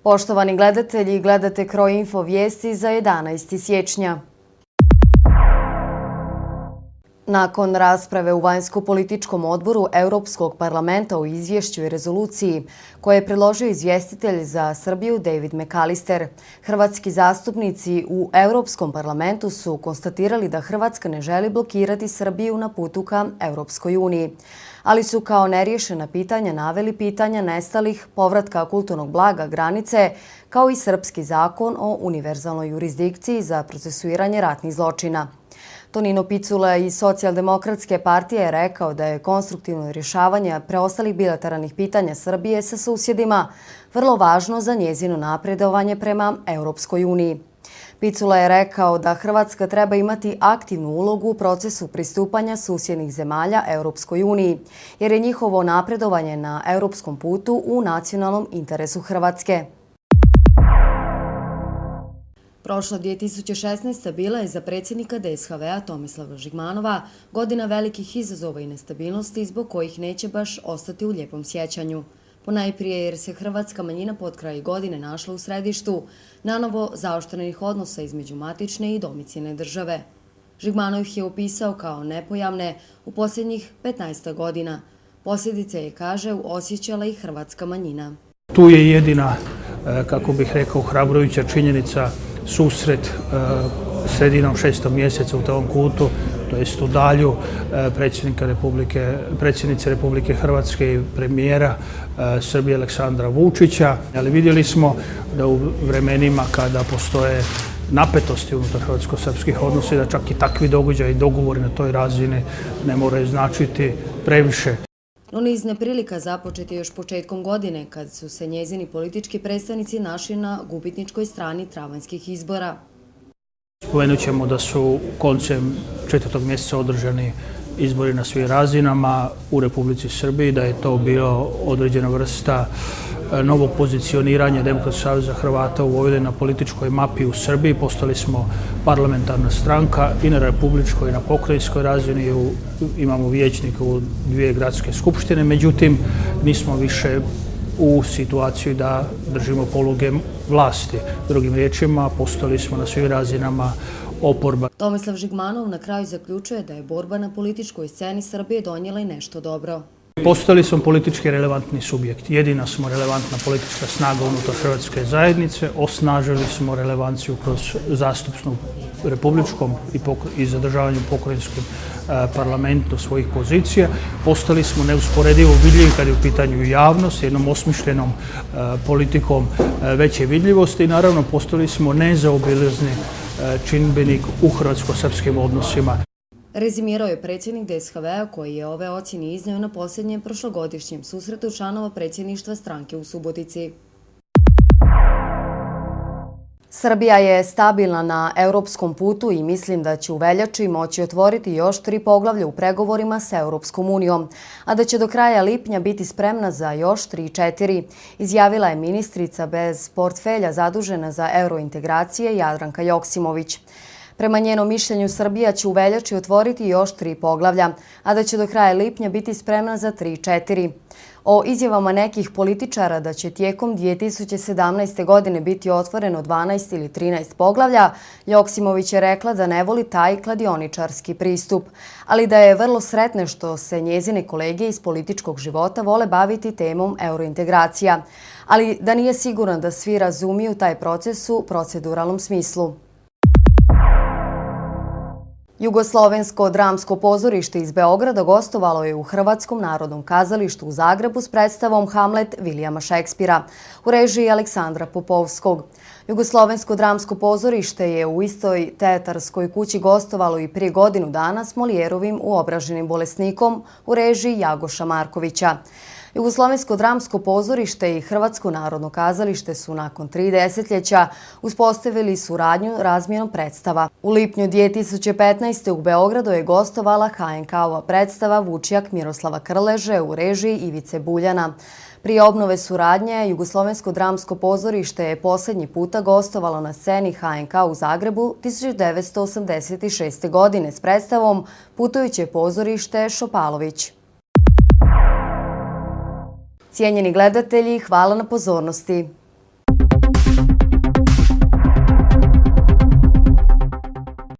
Poštovani gledatelji, gledate Kroinfo vijesti za 11. siječnja. Nakon rasprave u Vanjsko-političkom odboru Europskog parlamenta o izvješću i rezoluciji koje je predložio izvjestitelj za Srbiju David McAllister, hrvatski zastupnici u Europskom parlamentu su konstatirali da Hrvatska ne želi blokirati Srbiju na putu ka Europskoj uniji, ali su kao neriješena pitanja naveli pitanja nestalih, povratka kulturnog blaga, granice, kao i srpski zakon o univerzalnoj jurisdikciji za procesuiranje ratnih zločina. Tonino Picula iz Socijaldemokratske partije je rekao da je konstruktivno rješavanje preostalih bilateralnih pitanja Srbije sa susjedima vrlo važno za njezino napredovanje prema Europskoj uniji. Picula je rekao da Hrvatska treba imati aktivnu ulogu u procesu pristupanja susjednih zemalja Europskoj uniji, jer je njihovo napredovanje na europskom putu u nacionalnom interesu Hrvatske. Prošla 2016. bila je za predsjednika DSHV-a Tomislava Žigmanova godina velikih izazova i nestabilnosti zbog kojih neće baš ostati u lijepom sjećanju. Ponajprije jer se hrvatska manjina pod kraj godine našla u središtu nanovo zaoštrenih odnosa između matične i domicilne države. Žigmanov ih je opisao kao nepojavne u posljednjih 15 godina. Posljedice je, kaže, osjećala i hrvatska manjina. Tu je jedina, kako bih rekao, hrabrujuća činjenica susret sredinom 6. mjeseca u tom kutu, to jest u dalju predsjednice Republike Hrvatske i premijera Srbije Aleksandra Vučića. Ali vidjeli smo da u vremenima kada postoje napetosti unutar hrvatsko-srpskih odnosa, da čak i takvi događaji i dogovori na toj razini ne moraju značiti previše. No niz neprilika započet je još početkom godine, kad su se njezini politički predstavnici našli na gubitničkoj strani travanjskih izbora. Spomenut ćemo da su koncem 4. mjeseca održani izbori na svim razinama u Republici Srbiji, da je to bilo određena vrsta novog pozicioniranja Demokratskog saveza Hrvata u Vojvodini na političkoj mapi u Srbiji. Postali smo parlamentarna stranka i na republičkoj i na pokrajinskoj razini. Imamo vijećnika u 2 gradske skupštine, međutim nismo više u situaciji da držimo poluge vlasti. Drugim riječima, postali smo na svim razinama oporba. Tomislav Žigmanov na kraju zaključuje da je borba na političkoj sceni Srbije donijela i nešto dobro. Postali smo politički relevantni subjekt. Jedina smo relevantna politička snaga unutar hrvatske zajednice. Osnažili smo relevanciju kroz zastupstvu republičkom i zadržavanju pokrajinskom parlamentu svojih pozicija. Postali smo neusporedivo vidljivi kad je u pitanju javnost, jednom osmišljenom politikom veće vidljivosti i naravno postali smo nezaobilazni čimbenik u hrvatsko-srpskim odnosima. Rezimirao je predsjednik DSHV-a koji je ove ocjene iznio na posljednjem prošlogodišnjem susretu članova predsjedništva stranke u Subotici. Srbija je stabilna na europskom putu i mislim da će u veljači moći otvoriti još 3 poglavlja u pregovorima s Europskom unijom, a da će do kraja lipnja biti spremna za još 3-4, izjavila je ministrica bez portfelja zadužena za eurointegracije Jadranka Joksimović. Prema njenom mišljenju, Srbija će u veljači otvoriti još 3 poglavlja, a da će do kraja lipnja biti spremna za 3-4. O izjavama nekih političara da će tijekom 2017. godine biti otvoreno 12 ili 13 poglavlja, Joksimović je rekla da ne voli taj kladioničarski pristup, ali da je vrlo sretna što se njezine kolege iz političkog života vole baviti temom eurointegracija, ali da nije sigurna da svi razumiju taj proces u proceduralnom smislu. Jugoslovensko dramsko pozorište iz Beograda gostovalo je u Hrvatskom narodnom kazalištu u Zagrebu s predstavom Hamlet Vilijama Šekspira u režiji Aleksandra Popovskog. Jugoslovensko dramsko pozorište je u istoj teatarskoj kući gostovalo i prije godinu dana s Molijerovim Uobraženim bolesnikom u režiji Jagoša Markovića. Jugoslovensko dramsko pozorište i Hrvatsko narodno kazalište su nakon 3 desetljeća uspostavili suradnju razmjenom predstava. U lipnju 2015. u Beogradu je gostovala HNK-ova predstava Vučjak Miroslava Krleže u režiji Ivice Buljana. Prije obnove suradnje, Jugoslovensko dramsko pozorište je posljednji puta gostovalo na sceni HNK u Zagrebu 1986. godine s predstavom Putujuće pozorište Šopalović. Cijenjeni gledatelji, hvala na pozornosti.